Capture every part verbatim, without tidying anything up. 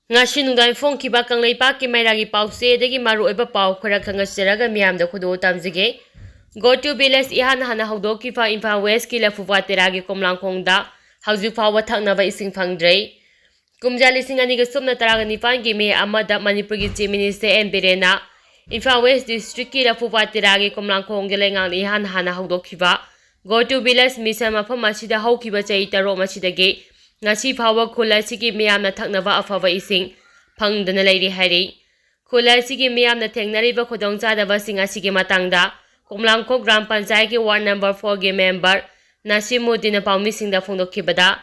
ꯉꯁꯤ ꯅꯨꯡꯗꯥꯡ ꯐꯣꯡꯈꯤꯕ ꯀꯪꯂꯩꯄꯥꯛꯀꯤ ꯃꯩꯔꯥꯒꯤ ꯄꯥꯎꯆꯦꯗꯒꯤ ꯃꯔꯨꯑꯣꯏꯕ ꯄꯥꯎ ꯈꯔ ꯈꯪꯍꯟꯖꯔꯒ ꯃꯤꯌꯥꯝꯗ ꯈꯨꯗꯣꯜ ꯇꯝꯖꯒꯦ꯫ Go to Village ꯏꯍꯥꯟ ꯍꯥꯟꯅ ꯍꯧꯗꯣꯛꯈꯤꯕ ꯏꯝꯐꯥꯜ West ꯀꯤ ꯂꯐꯨꯄꯥꯠ ꯇꯦꯔꯥꯒꯤ ꯀꯣꯝꯂꯥꯡꯈꯣꯡꯗ ꯍꯧꯖꯤꯛ ꯐꯥꯎꯕ ꯊꯛꯅꯕ ꯏꯁꯤꯡ ꯐꯪꯗ꯭ꯔꯦ꯫ ꯀꯨꯝꯖꯥ ꯂꯤꯁꯤꯡ ꯑꯅꯤꯒ ꯁꯨꯞꯅ ꯇꯔꯥꯒ ꯅꯤꯄꯥꯟꯒꯤ ꯃꯦ ꯑꯃꯗ ꯃꯅꯤꯄꯨꯔꯒꯤ Chief Minister ꯑꯦꯟ ꯕꯤꯔꯦꯟꯅ ꯏꯝꯐꯥꯜ West District ꯀꯤ ꯂꯐꯨꯄꯥꯠ ꯇꯦꯔꯥꯒꯤ ꯀꯣꯝꯂꯥꯡꯈꯣꯡꯒꯤ ꯂꯩꯉꯥꯛꯅ ꯏꯍꯥꯟ ꯍꯥꯟꯅ ꯍꯧꯗꯣꯛꯈꯤꯕ Go to Village Mission ꯃꯐꯝ ꯑꯁꯤꯗ ꯍꯧꯈꯤꯕ ꯆꯍꯤ ꯇꯔꯨꯛ ꯑꯁꯤꯗꯒꯤ ꯉꯁꯤ ꯐꯥꯎꯕ ꯈꯨꯜ ꯑꯁꯤꯒꯤ ꯃꯤꯌꯥꯝꯅ ꯊꯛꯅꯕ ꯑꯐꯕ ꯏꯁꯤꯡ ꯐꯪꯗꯅ ꯂꯩꯔꯤ ꯍꯥꯏꯔꯤ꯫ ꯈꯨꯜ ꯑꯁꯤꯒꯤ ꯃꯤꯌꯥꯝꯅ ꯊꯦꯡꯅꯔꯤꯕ ꯈꯨꯗꯣꯡꯆꯥꯗꯕꯁꯤꯡ ꯑꯁꯤꯒꯤ ꯃꯇꯥꯡꯗ ꯀꯣꯝꯂꯥꯡꯈꯣꯡ ꯒ꯭ꯔꯥꯝ ꯄꯟꯆꯥꯌꯠꯀꯤ ward number four ꯒꯤ member ꯅꯁꯤꯃꯨꯗꯤꯟꯅ ꯄꯥꯎꯃꯤꯁꯤꯡꯗ ꯐꯣꯡꯗꯣꯛꯈꯤꯕꯗ,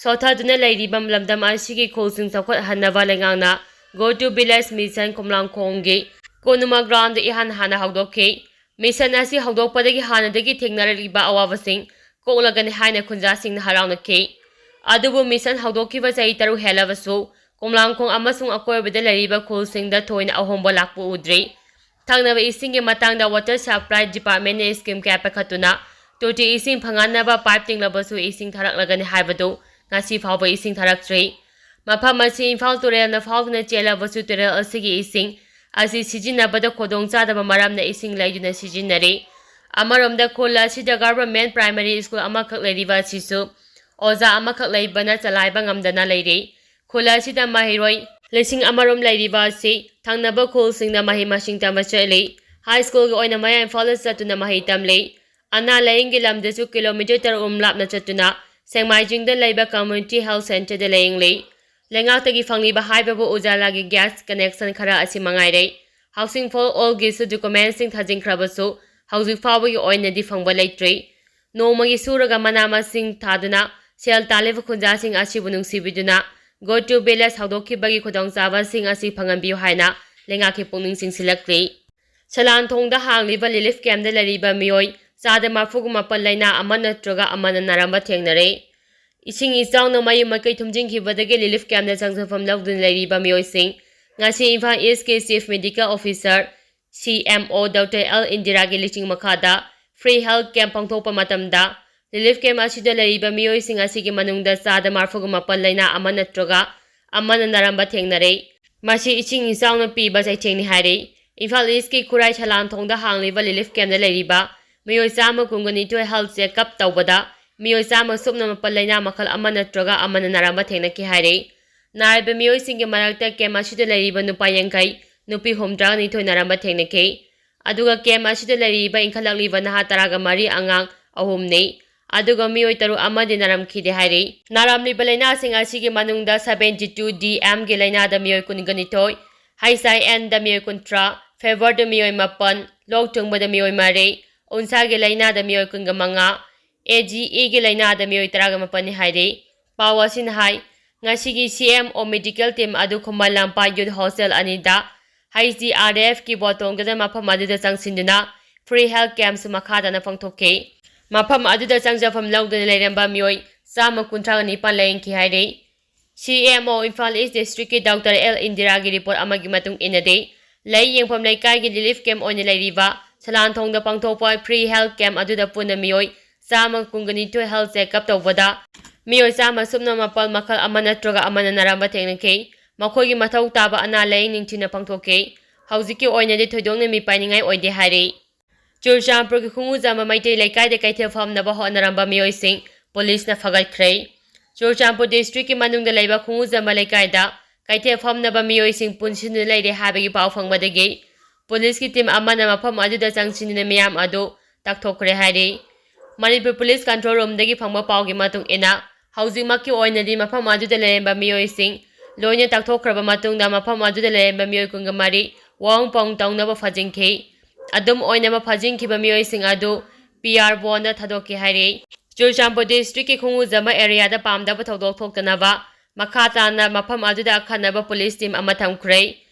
ꯁꯣꯠꯊꯗꯨꯅ ꯂꯩꯔꯤꯕ ꯂꯝꯗꯝ ꯑꯁꯤꯒꯤ ꯈꯨꯜꯁꯤꯡ ꯆꯥꯎꯈꯠꯍꯟꯅꯕ ꯂꯩꯉꯥꯛꯅ Go to Village Mission ꯀꯣꯝꯂꯥꯡꯈꯣꯡꯒꯤ ꯀꯣꯅꯨꯃ ground ꯏꯍꯥꯟ ꯍꯥꯟꯅ ꯍꯧꯗꯣꯛꯈꯤ꯫ Mission ꯑꯁꯤ ꯍꯧꯗꯣꯛꯄꯗꯒꯤ ꯍꯥꯟꯅꯗꯒꯤ ꯊꯦꯡꯅꯔꯛꯂꯤꯕ ꯑꯋꯥꯕꯁꯤꯡ ꯀꯣꯛꯂꯒꯅꯤ ꯍꯥꯏꯅ ꯈꯨꯟꯖꯥꯁꯤꯡꯅ ꯍꯔꯥꯎꯅꯈꯤ꯫ ꯑꯗꯨꯕꯨ mission ꯍꯧꯗꯣꯛꯈꯤꯕ ꯆꯍꯤ ꯇꯔꯨꯛ ꯍꯦꯜꯂꯕꯁꯨ ꯀꯣꯝꯂꯥꯡꯈꯣꯡ ꯑꯃꯁꯨꯡ ꯑꯀꯣꯏꯕꯗ ꯂꯩꯔꯤꯕ ꯈꯨꯜꯁꯤꯡꯗ ꯊꯣꯏꯅ ꯑꯍꯣꯡꯕ ꯂꯥꯛꯄ ꯎꯗ꯭ꯔꯤ꯫ ꯊꯛꯅꯕ ꯏꯁꯤꯡꯒꯤ ꯃꯇꯥꯡꯗ Water Supply Department ꯅ scheme ꯀꯌꯥ ꯄꯥꯏꯈꯠꯇꯨꯅ ꯇꯣꯇꯤ ꯏꯁꯤꯡ ꯐꯪꯍꯟꯅꯕ pipe ꯇꯤꯡꯂꯕꯁꯨ ꯏꯁꯤꯡ ꯊꯥꯔꯛꯂꯒꯅꯤ ꯍꯥꯏꯕꯗꯨ ꯉꯁꯤ ꯐꯥꯎꯕ ꯏꯁꯤꯡ ꯊꯥꯔꯛꯇ꯭ꯔꯤ꯫ ꯃꯐꯝ ꯑꯁꯤ ꯏꯝꯐꯥꯜ ꯇꯨꯔꯦꯜꯅ ꯐꯥꯎꯗꯨꯅ ꯆꯦꯜꯂꯕꯁꯨ ꯇꯨꯔꯦꯜ ꯑꯁꯤꯒꯤ ꯏꯁꯤꯡ ꯑꯁꯤ ꯁꯤꯖꯤꯟꯅꯕꯗ ꯈꯨꯗꯣꯡꯆꯥꯗꯕ ꯃꯔꯝꯅ ꯏꯁꯤꯡ ꯂꯩꯗꯨꯅ ꯁꯤꯖꯤꯟꯅꯔꯤ꯫ ꯑꯃꯔꯣꯝꯗ ꯈꯨꯜ ꯑꯁꯤꯗ Government Primary School ꯑꯃꯈꯛ ꯂꯩꯔꯤꯕ ꯑꯁꯤꯁꯨ ꯑꯣꯖꯥ ꯑꯃꯈꯛ ꯂꯩꯕꯅ ꯆꯂꯥꯏꯕ ꯉꯝꯗꯅ ꯂꯩꯔꯤ꯫ ꯈꯨꯜ ꯑꯁꯤꯗ ꯃꯍꯩꯔꯣꯏ ꯂꯤꯁꯤꯡ ꯑꯃꯔꯣꯝ ꯂꯩꯔꯤꯕ ꯑꯁꯤ ꯊꯪꯅꯕ ꯈꯨꯜꯁꯤꯡꯗ ꯃꯍꯩ ꯃꯁꯤꯡ ꯇꯝꯕ ꯆꯠꯂꯤ꯫ High School ꯒꯤ ꯑꯣꯏꯅ ꯃꯌꯥꯏ ꯏꯝꯐꯥꯜꯗ ꯆꯠꯇꯨꯅ ꯃꯍꯩ ꯇꯝꯂꯤ꯫ ꯑꯅꯥ ꯂꯥꯌꯦꯡꯒꯤ ꯂꯝꯗꯁꯨ kilometre ꯇꯔꯨꯛ ꯔꯣꯝ ꯂꯥꯞꯅ ꯆꯠꯇꯨꯅ ꯁꯦꯡꯃꯥꯏꯖꯤꯡꯗ ꯂꯩꯕ Community Health Centre ꯗ ꯂꯥꯌꯦꯡꯂꯤ꯫ ꯂꯩꯉꯥꯛꯇꯒꯤ ꯐꯪꯂꯤꯕ ꯍꯥꯏꯕꯕꯨ ꯎꯖꯥꯂꯥꯒꯤ gas connection ꯈꯔ ꯑꯁꯤ ꯃꯉꯥꯏꯔꯦ꯫ Housing for All ꯒꯤꯁꯨ document ꯁꯤꯡ ꯊꯥꯖꯤꯟꯈ꯭ꯔꯕꯁꯨ ꯍꯧꯖꯤꯛ ꯐꯥꯎꯕꯒꯤ ꯑꯣꯏꯅꯗꯤ ꯐꯪꯕ ꯂꯩꯇ꯭ꯔꯤ꯫ ꯅꯣꯡꯃꯒꯤ ꯁꯨꯔꯒ ꯃꯅꯥ ꯃꯁꯤꯡ ꯊꯥꯗꯨꯅ ꯁꯦꯜ ꯇꯥꯜꯂꯤꯕ ꯈꯨꯟꯖꯥꯁꯤꯡ ꯑꯁꯤꯕꯨ ꯅꯨꯡꯁꯤꯕꯤꯗꯨꯅ Go to Village ꯍꯧꯗꯣꯛꯈꯤꯕꯒꯤ ꯈꯨꯗꯣꯡꯆꯥꯕꯁꯤꯡ ꯑꯁꯤ ꯐꯪꯍꯟꯕꯤꯌꯨ ꯍꯥꯏꯅ ꯂꯩꯉꯥꯛꯀꯤ ꯄꯨꯛꯅꯤꯡ ꯆꯤꯡꯁꯤꯜꯂꯛꯂꯤ꯫ ꯁꯂꯥꯟꯊꯣꯡꯗ ꯍꯥꯡꯂꯤꯕ relief camp ꯗ ꯂꯩꯔꯤꯕ ꯃꯤꯑꯣꯏ ꯆꯥꯗ ꯃꯔꯐꯨꯒ ꯃꯥꯄꯟ ꯂꯥꯏꯅꯥ ꯑꯃ ꯅꯠꯇ꯭ꯔꯒ ꯑꯃꯅ ꯅꯥꯔꯝꯕ ꯊꯦꯡꯅꯔꯦ꯫ ꯏꯁꯤꯡ ꯏꯆꯥꯎꯅ ꯃꯌꯨꯝ ꯃꯀꯩ ꯊꯨꯝꯖꯤꯟꯈꯤꯕꯗꯒꯤ relief camp ꯇ ꯆꯪꯁꯤꯟꯐꯝ ꯂꯧꯗꯨꯅ ꯂꯩꯔꯤꯕ ꯃꯤꯑꯣꯏꯁꯤꯡ ꯉꯁꯤ ꯏꯝꯐꯥꯜ East ꯀꯤ Chief Medical Officer, C M O, Doctor L ꯏꯟꯗꯤꯔꯥꯒꯤ ꯂꯨꯆꯤꯡ ꯃꯈꯥꯗ free health camp ꯄꯥꯡꯊꯣꯛꯄ ꯃꯇꯝꯗ, relief camp ꯑꯁꯤꯗ ꯂꯩꯔꯤꯕ ꯃꯤꯑꯣꯏꯁꯤꯡ ꯑꯁꯤꯒꯤ ꯃꯅꯨꯡꯗ ꯆꯥꯗ ꯃꯔꯐꯨꯒ ꯃꯥꯄꯟ ꯂꯥꯏꯅꯥ ꯑꯃ ꯅꯠꯇ꯭ꯔꯒ ꯑꯃꯅ ꯅꯥꯔꯝꯕ ꯊꯦꯡꯅꯔꯦ꯫ ꯃꯁꯤ ꯏꯁꯤꯡ ꯏꯆꯥꯎꯅ ꯄꯤꯕ ꯆꯩꯊꯦꯡꯅꯤ ꯍꯥꯏꯔꯤ꯫ ꯏꯝꯐꯥꯜ ꯏꯁꯀꯤ ꯈꯨꯔꯥꯏ ꯁꯂꯥꯝꯊꯣꯡꯗ ꯍꯥꯡꯂꯤꯕ ꯔꯤꯂꯤꯐ ꯀꯦꯝꯗ ꯂꯩꯔꯤꯕ ꯃꯤꯑꯣꯏ ꯆꯥꯝꯃ ꯀꯨꯟꯒ ꯅꯤꯊꯣꯏ ꯍꯦꯜꯊ ꯆꯦꯛꯑꯞ ꯇꯧꯕꯗ ꯃꯤꯑꯣꯏ ꯆꯥꯝꯃ ꯁꯨꯞꯅ ꯃꯥꯄꯜ ꯂꯥꯏꯅꯥ ꯃꯈꯜ ꯑꯃ ꯅꯠꯇ꯭ꯔꯒ ꯑꯃꯅ ꯅꯥꯔꯝꯕ ꯊꯦꯡꯅꯈꯤ ꯍꯥꯏꯔꯤ꯫ ꯅꯥꯔꯤꯕ ꯃꯤꯑꯣꯏꯁꯤꯡꯒꯤ ꯃꯔꯛꯇ ꯀꯦꯝ ꯑꯁꯤꯗ ꯂꯩꯔꯤꯕ ꯅꯨꯄꯥ ꯌꯥꯡꯈꯩ, ꯅꯨꯄꯤ ꯍꯨꯝꯗ꯭ꯔꯥ ꯅꯤꯊꯣꯏ ꯅꯥꯔꯝꯕ ꯊꯦꯡꯅꯈꯤ꯫ ꯑꯗꯨꯒ ꯀꯦꯝ ꯑꯁꯤꯗ ꯂꯩꯔꯤꯕ ꯏꯟꯈꯠꯂꯛꯂꯤꯕ ꯅꯍꯥ ꯇꯔꯥꯒ ꯃꯔꯤ, ꯑꯉꯥꯡ ꯑꯍꯨꯝꯅꯤ꯫ ꯑꯗꯨꯒ ꯃꯤꯑꯣꯏ ꯇꯔꯨꯛ ꯑꯃꯗꯤ ꯅꯥꯔꯝꯈꯤꯗꯦ ꯍꯥꯏꯔꯤ꯫ ꯅꯥꯔꯝꯂꯤꯕ ꯂꯥꯏꯅꯥꯁꯤꯡ ꯑꯁꯤꯒꯤ ꯃꯅꯨꯡꯗ ꯁꯕꯦꯟꯇꯤ ꯇꯨ ꯗꯤ ꯑꯦꯝꯒꯤ ꯂꯥꯏꯅꯥꯗ ꯃꯤꯑꯣꯏ ꯀꯨꯟꯒ ꯅꯤꯊꯣꯏ, ꯍꯩꯁ ꯑꯥꯏ ꯑꯦꯟꯗ ꯃꯤꯑꯣꯏ ꯀꯨꯟꯊ꯭ꯔꯥ, ꯐꯤꯚꯔꯗ ꯃꯤꯑꯣꯏ ꯃꯥꯄꯟ, ꯂꯣꯛ ꯊꯨꯡꯕꯗ ꯃꯤꯑꯣꯏ ꯃꯔꯤ, ꯎꯟꯁꯥꯒꯤ ꯂꯥꯏꯅꯥꯗ ꯃꯤꯑꯣꯏ ꯀꯨꯟꯒ ꯃꯉꯥ, ꯑꯦ ꯖꯤ ꯏꯒꯤ ꯂꯥꯏꯅꯥꯗ ꯃꯤꯑꯣꯏ ꯇꯔꯥꯒ ꯃꯥꯄꯟꯅꯤ ꯍꯥꯏꯔꯤ꯫ ꯄꯥꯎ ꯑꯁꯤꯅ ꯍꯥꯏ, ꯉꯁꯤꯒꯤ ꯁꯤ ꯑꯦꯝ ꯑꯣ ꯃꯦꯗꯤꯀꯦꯜ ꯇꯤꯝ ꯑꯗꯨ ꯈꯨꯃꯟ ꯂꯝꯄꯥꯛ ꯌꯨꯠ ꯍꯣꯁꯇꯦꯜ ꯑꯅꯤꯗ ꯍꯩꯆ ꯗꯤ ꯑꯥꯔ ꯑꯦꯐꯀꯤ ꯕꯣꯠ ꯇꯣꯡꯗꯨꯅ ꯃꯐꯝ ꯑꯗꯨꯗ ꯆꯪꯁꯤꯟꯗꯨꯅ ꯐ꯭ꯔꯤ ꯍꯦꯜꯊ ꯀꯦꯝꯁꯨ ꯃꯈꯥ ꯇꯥꯅ ꯄꯥꯡꯊꯣꯛꯈꯤ꯫ ꯃꯐꯝ ꯑꯗꯨꯗ ꯆꯪꯖꯐꯝ ꯂꯧꯗꯨꯅ ꯂꯩꯔꯝꯕ ꯃꯤꯑꯣꯏ ꯆꯥꯝꯃ ꯀꯨꯟꯊ꯭ꯔꯥ ꯅꯤꯄꯥꯟ ꯂꯥꯌꯦꯡꯈꯤ ꯍꯥꯏꯔꯤ꯫ ꯁꯤ ꯑꯦꯝ ꯑꯣ ꯏꯝꯐꯥꯜ ꯏꯁ ꯗꯤꯁꯇ꯭ꯔꯤꯛꯀꯤ ꯗꯣꯛꯇꯔ ꯑꯦꯜ ꯏꯟꯗꯤꯔꯥꯒꯤ ꯔꯤꯄꯣꯔꯠ ꯑꯃꯒꯤ ꯃꯇꯨꯡ ꯏꯟꯅꯗꯤ, ꯂꯥꯌꯦꯡꯐꯝ ꯂꯩꯀꯥꯏꯒꯤ ꯔꯤꯂꯤꯐ ꯀꯦꯝ ꯑꯣꯏꯅ ꯂꯩꯔꯤꯕ ꯁꯂꯥꯟꯊꯣꯡꯗ ꯄꯥꯡꯊꯣꯛꯄ ꯐ꯭ꯔꯤ ꯍꯦꯜꯊ ꯀꯦꯝ ꯑꯗꯨꯗ ꯄꯨꯟꯅ ꯃꯤꯑꯣꯏ ꯆꯥꯝꯃ ꯀꯨꯟꯒ ꯅꯤꯊꯣꯏ ꯍꯦꯜꯊ ꯆꯦꯛꯑꯞ ꯇꯧꯕꯗ ꯃꯤꯑꯣꯏ ꯆꯥꯝꯃ ꯁꯨꯞꯅ ꯃꯥꯄꯜ ꯃꯈꯜ ꯑꯃ ꯅꯠꯇ꯭ꯔꯒ ꯑꯃꯅ ꯅꯥꯔꯝꯕ ꯊꯦꯡꯅꯈꯤ꯫ ꯃꯈꯣꯏꯒꯤ ꯃꯊꯧ ꯇꯥꯕ ꯑꯅꯥ ꯂꯥꯌꯦꯡ ꯅꯤꯡꯊꯤꯅ ꯄꯥꯡꯊꯣꯛꯈꯤ꯫ ꯍꯧꯖꯤꯛꯀꯤ ꯑꯣꯏꯅꯗꯤ ꯊꯣꯏꯗꯣꯛꯅ ꯃꯤꯄꯥꯏꯅꯤꯡꯉꯥꯏ ꯑꯣꯏꯗꯦ ꯍꯥꯏꯔꯤ꯫ ꯆꯨꯔꯆꯥꯟꯄꯨꯔꯒꯤ ꯈꯣꯡꯎꯖꯝꯕ ꯃꯩꯇꯩ ꯂꯩꯀꯥꯏꯗ ꯀꯩꯊꯦꯜ ꯐꯝꯅꯕ ꯍꯣꯠꯅꯔꯝꯕ ꯃꯤꯑꯣꯏꯁꯤꯡ ꯄꯨꯂꯤꯁꯅ ꯐꯒꯠꯈ꯭ꯔꯦ꯫ ꯆꯨꯔꯆꯥꯟꯄꯨꯔ ꯗꯤꯁꯇ꯭ꯔꯤꯛꯀꯤ ꯃꯅꯨꯡꯗ ꯂꯩꯕ ꯈꯣꯡꯎꯖꯝꯕ ꯂꯩꯀꯥꯏꯗ ꯀꯩꯊꯦꯜ ꯐꯝꯅꯕ ꯃꯤꯑꯣꯏꯁꯤꯡ ꯄꯨꯟꯁꯤꯟꯗꯨꯅ ꯂꯩꯔꯦ ꯍꯥꯏꯕꯒꯤ ꯄꯥꯎ ꯐꯪꯕꯗꯒꯤ ꯄꯨꯂꯤꯁꯀꯤ ꯇꯤꯝ ꯑꯃꯅ ꯃꯐꯝ ꯑꯗꯨꯗ ꯆꯪꯁꯤꯟꯗꯨꯅ ꯃꯤꯌꯥꯝ ꯑꯗꯨ ꯇꯛꯊꯣꯛꯈ꯭ꯔꯦ ꯍꯥꯏꯔꯤ꯫ ꯃꯅꯤꯄꯨꯔ ꯄꯨꯂꯤꯁ ꯀꯟꯇ꯭ꯔꯣꯜ ꯔꯨꯝꯗꯒꯤ ꯐꯪꯕ ꯄꯥꯎꯒꯤ ꯃꯇꯨꯡ ꯏꯟꯅ, ꯍꯧꯖꯤꯛꯃꯛꯀꯤ ꯑꯣꯏꯅꯗꯤ ꯃꯐꯝ ꯑꯗꯨꯗ ꯂꯩꯔꯝꯕ ꯃꯤꯑꯣꯏꯁꯤꯡ ꯂꯣꯏꯅ ꯇꯛꯊꯣꯛꯈ꯭ꯔꯕ ꯃꯇꯨꯡꯗ ꯃꯐꯝ ꯑꯗꯨꯗ ꯂꯩꯔꯝꯕ ꯃꯤꯑꯣꯏ ꯀꯨꯟꯒ ꯃꯔꯤ ꯋꯥꯍꯪ ꯄꯥꯎꯈꯨꯝ ꯇꯧꯅꯕ ꯐꯥꯖꯤꯟꯈꯤ꯫ ꯑꯗꯨꯝ ꯑꯣꯏꯅꯃꯛ, ꯐꯥꯖꯤꯟꯈꯤꯕ ꯃꯤꯑꯣꯏꯁꯤꯡ ꯑꯗꯨ ꯄꯤ ꯑꯥꯔ ꯕꯣꯟꯗ ꯊꯥꯗꯣꯛꯈꯤ ꯍꯥꯏꯔꯤ꯫ ꯆꯨꯔꯆꯥꯟꯄꯨꯔ ꯗꯤꯁꯇ꯭ꯔꯤꯛꯀꯤ ꯈꯣꯡꯎꯖꯝꯕ ꯑꯦꯔꯤꯌꯥꯗ ꯄꯥꯝꯗꯕ ꯊꯧꯗꯣꯛ ꯊꯣꯛꯇꯅꯕ ꯃꯈꯥ ꯇꯥꯅ ꯃꯐꯝ ꯑꯗꯨꯗ ꯑꯈꯟꯅꯕ ꯄꯨꯂꯤꯁ ꯇꯤꯝ ꯑꯃ ꯊꯝꯈ꯭ꯔꯦ꯫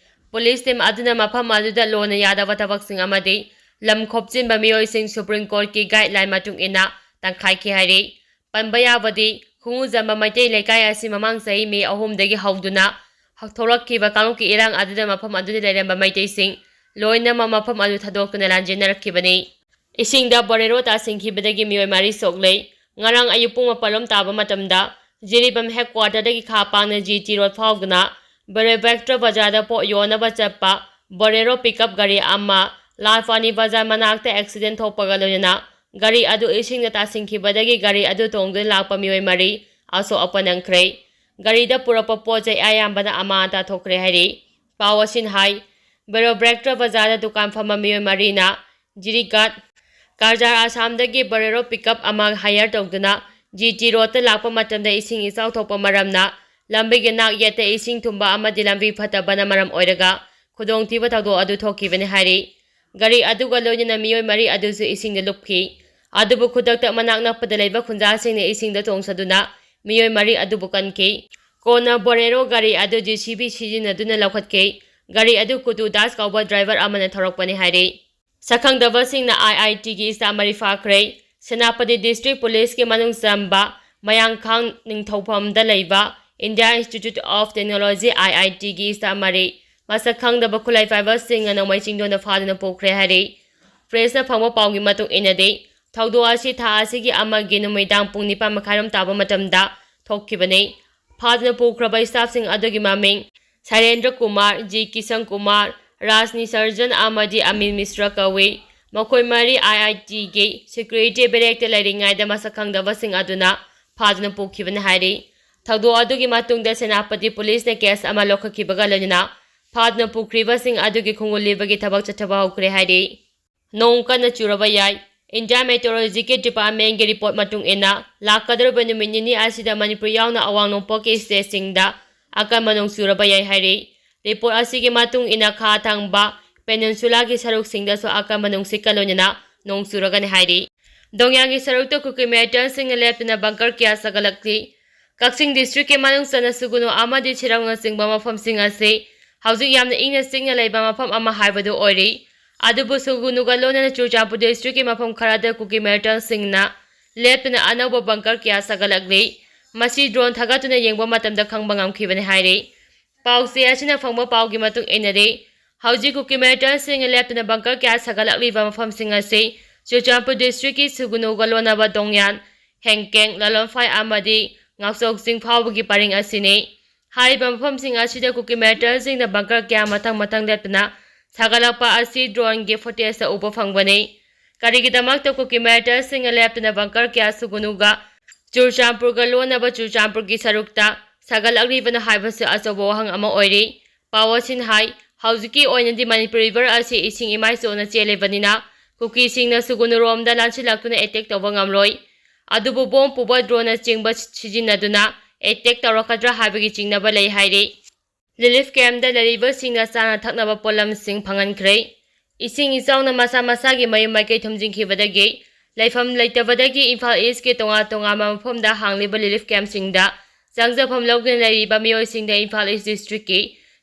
ꯄꯨꯂꯤꯁ ꯇꯤꯝ ꯑꯗꯨꯅ ꯃꯐꯝ ꯑꯗꯨꯗ ꯂꯣꯟꯅ ꯌꯥꯗꯕ ꯊꯕꯛꯁꯤꯡ ꯑꯃꯗꯤ ꯂꯝ ꯈꯣꯞꯆꯤꯟꯕ ꯃꯤꯑꯣꯏꯁꯤꯡ ꯁꯨꯄ꯭ꯔꯤꯝ ꯀꯣꯔꯠꯀꯤ ꯒꯥꯏꯗꯂꯥꯏꯟ ꯃꯇꯨꯡ ꯏꯟꯅ ꯇꯪꯈꯥꯏꯈꯤ ꯍꯥꯏꯔꯤ꯫ ꯄꯟꯕ ꯌꯥꯕꯗꯤ, ꯈꯣꯡꯎꯖꯝꯕ ꯃꯩꯇꯩ ꯂꯩꯀꯥꯏ ꯑꯁꯤ ꯃꯃꯥꯡ ꯆꯍꯤ ꯃꯦ ꯑꯍꯨꯝꯗꯒꯤ ꯍꯧꯗꯨꯅ ꯊꯣꯛꯂꯛꯈꯤꯕ ꯀꯥꯡꯂꯨꯞꯀꯤ ꯏꯔꯥꯡ ꯑꯗꯨꯗ ꯃꯐꯝ ꯑꯗꯨꯗ ꯂꯩꯔꯝꯕ ꯃꯩꯇꯩꯁꯤꯡ ꯂꯣꯏꯅꯃꯛ ꯃꯐꯝ ꯑꯗꯨ ꯊꯥꯗꯣꯛꯇꯨꯅ ꯂꯥꯟꯖꯦꯟꯅꯔꯛꯈꯤꯕꯅꯤ꯫ ꯏꯁꯤꯡꯗ ꯕꯣꯂꯦꯔꯣ ꯇꯥꯁꯤꯟꯈꯤꯕꯗꯒꯤ ꯃꯤꯑꯣꯏ ꯃꯔꯤ ꯁꯣꯛꯂꯦ꯫ ꯉꯔꯥꯡ ꯑꯌꯨꯛ ꯄꯨꯡ ꯃꯥꯄꯜ ꯔꯣꯝ ꯇꯥꯕ ꯃꯇꯝꯗ ꯖꯤꯔꯤꯕꯥꯝ ꯍꯦꯗꯀ꯭ꯋꯥꯇꯔꯗꯒꯤ ꯈꯥ ꯄꯥꯡꯅ ꯖꯤ ꯇꯤ ꯔꯣꯗ ꯐꯥꯎꯗꯨꯅ ꯕꯦꯔꯣꯕꯦꯛꯇ꯭ꯔ ꯕꯖꯥꯔꯗ ꯄꯣꯠ ꯌꯣꯟꯅꯕ ꯆꯠꯄ ꯕꯣꯔꯦꯔꯣ ꯄꯤꯛꯑꯞ ꯒꯥꯔꯤ ꯑꯃ ꯂꯥꯜꯄꯥꯅꯤ ꯕꯖꯥꯔ ꯃꯅꯥꯛꯇ ꯑꯦꯛꯁꯤꯗꯦꯟ ꯊꯣꯛꯄꯒ ꯂꯣꯏꯅꯅ ꯒꯥꯔꯤ ꯑꯗꯨ ꯏꯁꯤꯡꯗ ꯇꯥꯁꯤꯟꯈꯤꯕꯗꯒꯤ ꯒꯥꯔꯤ ꯑꯗꯨ ꯇꯣꯡꯗꯨꯅ ꯂꯥꯛꯄ ꯃꯤꯑꯣꯏ ꯃꯔꯤ ꯑꯁꯣꯛ ꯑꯄꯟ ꯅꯪꯈ꯭ꯔꯦ꯫ ꯒꯥꯔꯤꯗ ꯄꯨꯔꯛꯄ ꯄꯣꯠ ꯆꯩ ꯑꯌꯥꯝꯕꯅ ꯑꯃꯥꯡ ꯑꯇꯥ ꯊꯣꯛꯈ꯭ꯔꯦ ꯍꯥꯏꯔꯤ꯫ ꯄꯥꯎ ꯑꯁꯤꯅ ꯍꯥꯏ, ꯕꯦꯔꯣꯕꯦꯛꯇ꯭ꯔ ꯕꯖꯥꯔꯗ ꯗꯨꯀꯥꯟ ꯐꯝꯕ ꯃꯤꯑꯣꯏ ꯃꯔꯤꯅ ꯖꯤꯔꯤꯒꯥꯠ ꯀꯥꯔꯖꯥꯔ ꯑꯁꯥꯝꯗꯒꯤ ꯕꯣꯔꯦꯔꯣ ꯄꯤꯛꯑꯞ ꯑꯃ ꯍꯥꯌꯔ ꯇꯧꯗꯨꯅ ꯖꯤ ꯇꯤ ꯔꯣꯗꯇ ꯂꯥꯛꯄ ꯃꯇꯝꯗ ꯏꯁꯤꯡ ꯏꯆꯥꯎ ꯊꯣꯛꯄ ꯃꯔꯝꯅ ꯂꯝꯕꯤꯒꯤ ꯅꯥꯛ ꯌꯦꯠꯇ ꯏꯁꯤꯡ ꯊꯨꯝꯕ ꯑꯃꯗꯤ ꯂꯝꯕꯤ ꯐꯠꯇꯕꯅ ꯃꯔꯝ ꯑꯣꯏꯔꯒ ꯈꯨꯗꯣꯡꯊꯤꯕ ꯊꯧꯗꯣꯛ ꯑꯗꯨ ꯊꯣꯛꯈꯤꯕꯅꯤ ꯍꯥꯏꯔꯤ꯫ ꯒꯥꯔꯤ ꯑꯗꯨꯒ ꯂꯣꯏꯅꯅ ꯃꯤꯑꯣꯏ ꯃꯔꯤ ꯑꯗꯨꯁꯨ ꯏꯁꯤꯡꯗ ꯂꯨꯞꯈꯤ꯫ ꯑꯗꯨꯕꯨ ꯈꯨꯗꯛꯇ ꯃꯅꯥꯛ ꯅꯛꯄꯗ ꯂꯩꯕ ꯈꯨꯟꯖꯥꯁꯤꯡꯅ ꯏꯁꯤꯡꯗ ꯆꯣꯡꯁꯤꯟꯗꯨꯅ ꯃꯤꯑꯣꯏ ꯃꯔꯤ ꯑꯗꯨꯕꯨ ꯀꯟꯈꯤ꯫ ꯀꯣꯟꯅ ꯕꯣꯔꯦꯔꯣ ꯒꯥꯔꯤ ꯑꯗꯨ ꯖꯦ ꯁꯤ ꯕꯤ ꯁꯤꯖꯤꯟꯅꯗꯨꯅ ꯂꯧꯈꯠꯈꯤ꯫ ꯒꯥꯔꯤ ꯑꯗꯨ ꯀꯨꯇꯨ ꯗꯥꯁ ꯀꯧꯕ ꯗ꯭ꯔꯥꯏꯚꯔ ꯑꯃꯅ ꯊꯧꯔꯛꯄꯅꯤ ꯍꯥꯏꯔꯤ꯫ ꯁꯛꯈꯪꯗꯕꯁꯤꯡꯅ ꯑꯥꯏ ꯑꯥꯏ ꯇꯤꯒꯤ staff ꯃꯔꯤ ꯐꯥꯈ꯭ꯔꯦ꯫ ꯁꯦꯅꯥꯄꯇꯤ district policeꯀꯤ ꯃꯅꯨꯡ ꯆꯟꯕ ꯃꯌꯥꯡꯈꯥꯡ ꯅꯤꯡꯊꯧꯐꯝꯗ ꯂꯩꯕ India Institute of Technology, ꯑꯥꯏ ꯑꯥꯏ ꯇꯤꯒꯤ staff ꯃꯔꯤ ꯃꯁꯛ ꯈꯪꯗꯕ ꯈꯨꯠꯂꯥꯏ ꯄꯥꯏꯕꯁꯤꯡꯅ ꯅꯣꯡꯃꯩ ꯆꯤꯡꯗꯣꯟꯗ ꯐꯥꯗꯨꯅ ꯄꯨꯈ꯭ꯔꯦ ꯍꯥꯏꯔꯤ꯫ Pressꯅ ꯐꯪꯕ ꯄꯥꯎꯒꯤ ꯃꯇꯨꯡ ꯏꯟꯅꯗꯤ, ꯊꯧꯗꯣꯛ ꯑꯁꯤ ꯊꯥ ꯑꯁꯤꯒꯤ ꯑꯃꯒꯤ ꯅꯨꯃꯤꯗꯥꯡ ꯄꯨꯡ ꯅꯤꯄꯥꯟ ꯃꯈꯥꯏꯔꯣꯝ ꯇꯥꯕ ꯃꯇꯝꯗ ꯊꯣꯛꯈꯤꯕꯅꯤ꯫ ꯐꯥꯗꯨꯅ ꯄꯨꯈ꯭ꯔꯕ staffꯁꯤꯡ ꯑꯗꯨꯒꯤ ꯃꯃꯤꯡ ꯁꯥꯏꯔꯦꯟꯗ꯭ꯔ ꯀꯨꯃꯥꯔ, ꯖꯤ ꯀꯤꯁꯟ ꯀꯨꯃꯥꯔ, ꯔꯥꯖꯅꯤ ꯁꯔꯖꯟ ꯑꯃꯗꯤ ꯑꯃꯤꯟ ꯃꯤꯁ꯭ꯔ ꯀꯧꯏ꯫ ꯃꯈꯣꯏ ꯃꯔꯤ ꯑꯥꯏ ꯑꯥꯏ ꯇꯤꯒꯤ security barrackꯇ ꯂꯩꯔꯤꯉꯩꯗ ꯃꯁꯛ ꯈꯪꯗꯕꯁꯤꯡ ꯑꯗꯨꯅ ꯐꯥꯗꯨꯅ ꯄꯨꯈꯤꯕꯅꯤ ꯍꯥꯏꯔꯤ꯫ ꯊꯧꯗꯣꯛ ꯑꯗꯨꯒꯤ ꯃꯇꯨꯡꯗ ꯁꯦꯅꯥꯄꯇꯤ policeꯅ case ꯑꯃ ꯂꯧꯈꯠꯈꯤꯕꯒ ꯂꯣꯏꯅꯅ ꯐꯥꯗꯨꯅ ꯄꯨꯈ꯭ꯔꯤꯕꯁꯤꯡ ꯑꯗꯨꯒꯤ ꯈꯣꯡꯒꯨꯜ ꯂꯤꯕꯒꯤ ꯊꯕꯛ ꯆꯠꯊꯕ ꯍꯧꯈ꯭ꯔꯦ ꯍꯥꯏꯔꯤ꯫ ꯅꯣꯡ ꯀꯟꯅ ꯆꯨꯔꯕ ꯌꯥꯏ꯫ India Meteorologyꯒꯤ departmentꯀꯤ report ꯃꯇꯨꯡ ꯏꯟꯅ, ꯂꯥꯛꯀꯗꯧꯔꯤꯕ ꯅꯨꯃꯤꯠ ꯅꯤꯅꯤ ꯑꯁꯤꯗ ꯃꯅꯤꯄꯨꯔ ꯌꯥꯎꯅ ꯑꯋꯥꯡ ꯅꯣꯡꯄꯣꯛꯀꯤ stateꯁꯤꯡꯗ ꯑꯀꯟꯕ ꯅꯣꯡ ꯆꯨꯔꯕ ꯌꯥꯏ ꯍꯥꯏꯔꯤ꯫ Report ꯑꯁꯤꯒꯤ ꯃꯇꯨꯡ ꯏꯟꯅ, ꯈꯥ ꯊꯪꯕ peninsular ꯒꯤ ꯁꯔꯨꯛꯁꯤꯡꯗꯁꯨ ꯑꯀꯟꯕ ꯅꯨꯡꯁꯤꯠꯀ ꯂꯣꯏꯅꯅ ꯅꯣꯡ ꯆꯨꯔꯒꯅꯤ ꯍꯥꯏꯔꯤ꯫ ꯗꯣꯡꯌꯥꯟꯒꯤ ꯁꯔꯨꯛꯇ ꯀꯨꯀꯤ militantꯁꯤꯡꯅ ꯂꯦꯞꯇꯅ bunker ꯀꯌꯥ ꯁꯥꯒꯠꯂꯛꯂꯤ꯫ ꯀꯛꯆꯤꯡ districtꯀꯤ ꯃꯅꯨꯡ ꯆꯟꯅ ꯁꯨꯒꯨꯅꯨ ꯑꯃꯗꯤ ꯁꯤꯔꯧꯅꯆꯤꯡꯕ ꯃꯐꯝꯁꯤꯡ ꯑꯁꯤ ꯍꯧꯖꯤꯛ ꯌꯥꯝꯅ ꯏꯪꯅ ꯆꯤꯛꯅ ꯂꯩꯕ ꯃꯐꯝ ꯑꯃ ꯍꯥꯏꯕꯗꯨ ꯑꯣꯏꯔꯤ꯫ ꯑꯗꯨꯕꯨ ꯁꯨꯒꯨꯅꯨꯒ ꯂꯣꯏꯅꯅ ꯆꯨꯔꯆꯥꯟꯄꯨꯔ districtꯀꯤ ꯃꯐꯝ ꯈꯔꯗ ꯀꯨꯀꯤ militantꯁꯤꯡꯅ ꯂꯦꯞꯇꯅ ꯑꯅꯧꯕ bunker ꯀꯌꯥ ꯁꯥꯒꯠꯂꯛꯂꯤ꯫ ꯃꯁꯤ drone ꯊꯥꯒꯠꯇꯨꯅ ꯌꯦꯡꯕ ꯃꯇꯝꯗ ꯈꯪꯕ ꯉꯝꯈꯤꯕꯅꯤ ꯍꯥꯏꯔꯤ꯫ ꯄꯥꯎꯆꯦ ꯑꯁꯤꯅ ꯐꯪꯕ ꯄꯥꯎꯒꯤ ꯃꯇꯨꯡ ꯏꯟꯅꯗꯤ, ꯍꯧꯖꯤꯛ ꯀꯨꯀꯤ militantꯁꯤꯡꯅ ꯂꯦꯞꯇꯅ bunker ꯀꯌꯥ ꯁꯥꯒꯠꯂꯛꯂꯤꯕ ꯃꯐꯝꯁꯤꯡ ꯑꯁꯤ ꯆꯨꯔꯆꯥꯟꯄꯨꯔ districtꯀꯤ ꯁꯨꯒꯨꯅꯨꯒ ꯂꯣꯟꯅꯕ ꯗꯣꯡꯌꯥꯟ, ꯍꯦꯡꯀꯦꯡ, ꯂꯥꯂꯣꯟꯐꯥꯏ ꯑꯃꯗꯤ ꯉꯥꯛꯆꯧ ꯆꯤꯡ ꯐꯥꯎꯕꯒꯤ ꯄꯔꯤꯡ ꯑꯁꯤꯅꯤ꯫ ꯍꯥꯏꯔꯤꯕ ꯃꯐꯝꯁꯤꯡ ꯑꯁꯤꯗ ꯀꯨꯀꯤ ꯃꯤꯂꯤꯇꯦꯟꯁꯤꯡꯅ ꯕꯪꯀꯔ ꯀꯌꯥ ꯃꯊꯪ ꯃꯊꯪ ꯂꯦꯞꯇꯨꯅ ꯁꯥꯒꯠꯂꯛꯄ ꯑꯁꯤ ꯗ꯭ꯔꯣꯟꯒꯤ ꯐꯨꯇꯦꯖꯇ ꯎꯕ ꯐꯪꯕꯅꯤ꯫ ꯀꯔꯤꯒꯤꯗꯃꯛꯇ ꯀꯨꯀꯤ ꯃꯤꯂꯤꯇꯦꯟꯁꯤꯡꯅ ꯂꯦꯞꯇꯨꯅ ꯕꯪꯀꯔ ꯀꯌꯥ ꯁꯨꯒꯨꯅꯨꯒ ꯆꯨꯔꯆꯥꯟꯄꯨꯔꯒ ꯂꯣꯟꯅꯕ ꯆꯨꯔꯆꯥꯟꯄꯨꯔꯒꯤ ꯁꯔꯨꯛꯇ ꯁꯥꯒꯠꯂꯛꯂꯤꯕꯅꯣ ꯍꯥꯏꯕꯁꯤ ꯑꯆꯧꯕ ꯋꯥꯍꯪ ꯑꯃ ꯑꯣꯏꯔꯤ꯫ ꯄꯥꯋꯔꯁꯤꯟ ꯍꯥꯏ, ꯍꯧꯖꯤꯛꯀꯤ ꯑꯣꯏꯅꯗꯤ ꯃꯅꯤꯄꯨꯔ ꯔꯤꯚꯔ ꯑꯁꯤ ꯏꯁꯤꯡ ꯏꯃꯥꯏ ꯆꯣꯟꯅ ꯆꯦꯜꯂꯤꯕꯅꯤꯅ ꯀꯨꯀꯤꯁꯤꯡꯅ ꯁꯨꯒꯨꯅꯨꯔꯣꯝꯗ ꯂꯥꯟꯁꯤꯜꯂꯛꯇꯨꯅ ꯑꯦꯇꯦꯛ ꯇꯧꯕ ꯉꯝꯂꯣꯏ꯫ ꯑꯗꯨꯕꯨ ꯕꯣꯝ ꯄꯨꯕ ꯗ꯭ꯔꯣꯟꯅꯆꯤꯡꯕ ꯁꯤꯖꯤꯟꯅꯗꯨꯅ ꯑꯦꯇꯦꯛ ꯇꯧꯔꯛꯀꯗ꯭ꯔꯥ ꯍꯥꯏꯕꯒꯤ ꯆꯤꯡꯅꯕ ꯂꯩ ꯍꯥꯏꯔꯤ꯫ ꯔꯤꯂꯤꯐ ꯀꯦꯝꯞꯇ ꯂꯩꯔꯤꯕꯁꯤꯡꯅ ꯆꯥꯅ ꯊꯛꯅꯕ ꯄꯣꯠꯂꯝꯁꯤꯡ ꯐꯪꯍꯟꯈ꯭ꯔꯦ꯫ ꯏꯁꯤꯡ ꯏꯆꯥꯎꯅ ꯃꯁꯥ ꯃꯁꯥꯒꯤ ꯃꯌꯨꯝ ꯃꯥꯏꯀꯩ ꯊꯨꯝꯖꯤꯟꯈꯤꯕꯗꯒꯤ ꯂꯩꯐꯝ ꯂꯩꯇꯕꯗꯒꯤ ꯏꯝꯐꯥꯜ ꯏꯁꯀꯤ ꯇꯣꯉꯥꯟ ꯇꯣꯉꯥꯟꯕ ꯃꯐꯝꯗ ꯍꯥꯡꯂꯤꯕ ꯔꯤꯂꯤꯐ ꯀꯦꯝꯞꯁꯤꯡꯗ ꯆꯪꯖꯐꯝ ꯂꯧꯗꯨꯅ ꯂꯩꯔꯤꯕ ꯃꯤꯑꯣꯏꯁꯤꯡꯗ ꯏꯝꯐꯥꯜ ꯏꯁ ꯗꯤꯁꯇ꯭ꯔꯤꯛꯀꯤ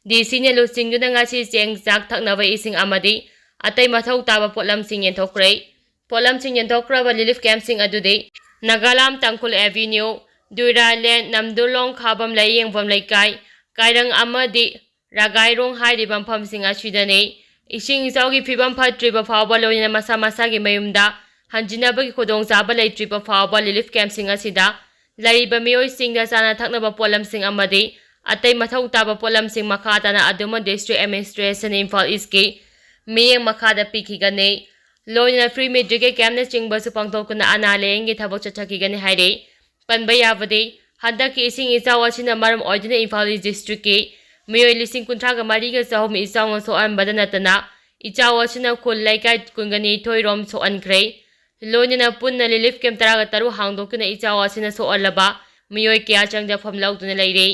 ꯗꯤꯁꯤꯅ ꯂꯨꯆꯤꯡꯗꯨꯅ ꯉꯁꯤ ꯆꯦꯡ, ꯆꯥꯛ, ꯊꯛꯅꯕ ꯏꯁꯤꯡ ꯑꯃꯗꯤ ꯑꯇꯩ ꯃꯊꯧ ꯇꯥꯕ ꯄꯣꯠꯂꯝꯁꯤꯡ ꯌꯦꯟꯊꯣꯛꯈ꯭ꯔꯦ꯫ ꯄꯣꯠꯂꯝꯁꯤꯡ ꯌꯦꯟꯊꯣꯛꯈ꯭ꯔꯕ ꯔꯤꯂꯤꯐ ꯀꯦꯝꯞꯁꯤꯡ ꯑꯗꯨꯗꯤ ꯅꯥꯒꯥꯂꯥꯝ ꯇꯥꯡꯈꯨꯜ ꯑꯦꯚꯤꯅ꯭ꯌꯨ, ꯗꯨꯏꯔꯥꯂꯦꯟ, ꯅꯝꯗꯨꯂꯣꯡ ꯈꯥꯕꯝ ꯂꯥꯏꯌꯦꯡꯐꯝ ꯂꯩꯀꯥꯏ, ꯀꯥꯏꯔꯪ ꯑꯃꯗꯤ ꯔꯥꯒꯥꯏꯔꯣꯡ ꯍꯥꯏꯔꯤꯕ ꯃꯐꯝꯁꯤꯡ ꯑꯁꯤꯗꯅꯤ꯫ ꯏꯁꯤꯡ ꯏꯆꯥꯎꯒꯤ ꯐꯤꯕꯝ ꯐꯠꯇ꯭ꯔꯤꯕ ꯐꯥꯎꯕ, ꯂꯣꯏꯅꯅ ꯃꯁꯥ ꯃꯁꯥꯒꯤ ꯃꯌꯨꯝꯗ ꯍꯟꯖꯤꯟꯅꯕꯒꯤ ꯈꯨꯗꯣꯡꯆꯥꯕ ꯂꯩꯇ꯭ꯔꯤꯕ ꯐꯥꯎꯕ, ꯔꯤꯂꯤꯐ ꯀꯦꯝꯞꯁꯤꯡ ꯑꯁꯤꯗ ꯂꯩꯔꯤꯕ ꯃꯤꯑꯣꯏꯁꯤꯡꯗ ꯆꯥꯅ ꯊꯛꯅꯕ ꯄꯣꯠꯂꯝꯁꯤꯡ ꯑꯃꯗꯤ ꯑꯇꯩ ꯃꯊꯧ ꯇꯥꯕ ꯄꯣꯠꯂꯝꯁꯤꯡ ꯃꯈꯥ ꯇꯥꯅ ꯑꯗꯨꯃꯛ ꯗꯤꯁꯇ꯭ꯔꯤꯛ ꯑꯦꯗꯃꯤꯅꯤꯁꯇ꯭ꯔꯦꯁꯟ ꯏꯝꯐꯥꯜ ꯏꯁꯀꯤ ꯃꯤꯠꯌꯦꯡ ꯃꯈꯥꯗ ꯄꯤꯈꯤꯒꯅꯤ꯫ ꯂꯣꯏꯅꯅ ꯐ꯭ꯔꯤ ꯃꯦꯗꯤꯀꯦꯜ ꯀꯦꯝꯞꯅꯆꯤꯡꯕꯁꯨ ꯄꯥꯡꯊꯣꯛꯇꯨꯅ ꯑꯅꯥ ꯂꯥꯌꯦꯡꯒꯤ ꯊꯕꯛ ꯆꯠꯊꯈꯤꯒꯅꯤ ꯍꯥꯏꯔꯤ꯫ ꯄꯟꯕ ꯌꯥꯕꯗꯤ, ꯍꯟꯗꯛꯀꯤ ꯏꯁꯤꯡ ꯏꯆꯥꯎ ꯑꯁꯤꯅ ꯃꯔꯝ ꯑꯣꯏꯗꯨꯅ ꯏꯝꯐꯥꯜ ꯏꯁ ꯗꯤꯁꯇ꯭ꯔꯤꯛꯀꯤ ꯃꯤꯑꯣꯏ ꯂꯤꯁꯤꯡ ꯀꯨꯟꯊ꯭ꯔꯥꯒ ꯃꯔꯤꯒ ꯆꯍꯨꯝ ꯏꯆꯥꯎꯅ ꯁꯣꯛꯍꯟꯕꯗ ꯅꯠꯇꯅ, ꯏꯆꯥꯎ ꯑꯁꯤꯅ ꯈꯨꯜ ꯂꯩꯀꯥꯏ ꯀꯨꯟꯒ ꯅꯤꯊꯣꯏ ꯔꯣꯝ ꯁꯣꯛꯍꯟꯈ꯭ꯔꯦ꯫ ꯂꯣꯏꯅꯅ ꯄꯨꯟꯅ ꯔꯤꯂꯤꯐ ꯀꯦꯝꯞ ꯇꯔꯥꯒ ꯇꯔꯨꯛ ꯍꯥꯡꯗꯣꯛꯇꯨꯅ ꯏꯆꯥꯎ ꯑꯁꯤꯅ ꯁꯣꯛꯍꯜꯂꯕ ꯃꯤꯑꯣꯏ ꯀꯌꯥ ꯆꯪꯖꯐꯝ ꯂꯧꯗꯨꯅ ꯂꯩꯔꯤ꯫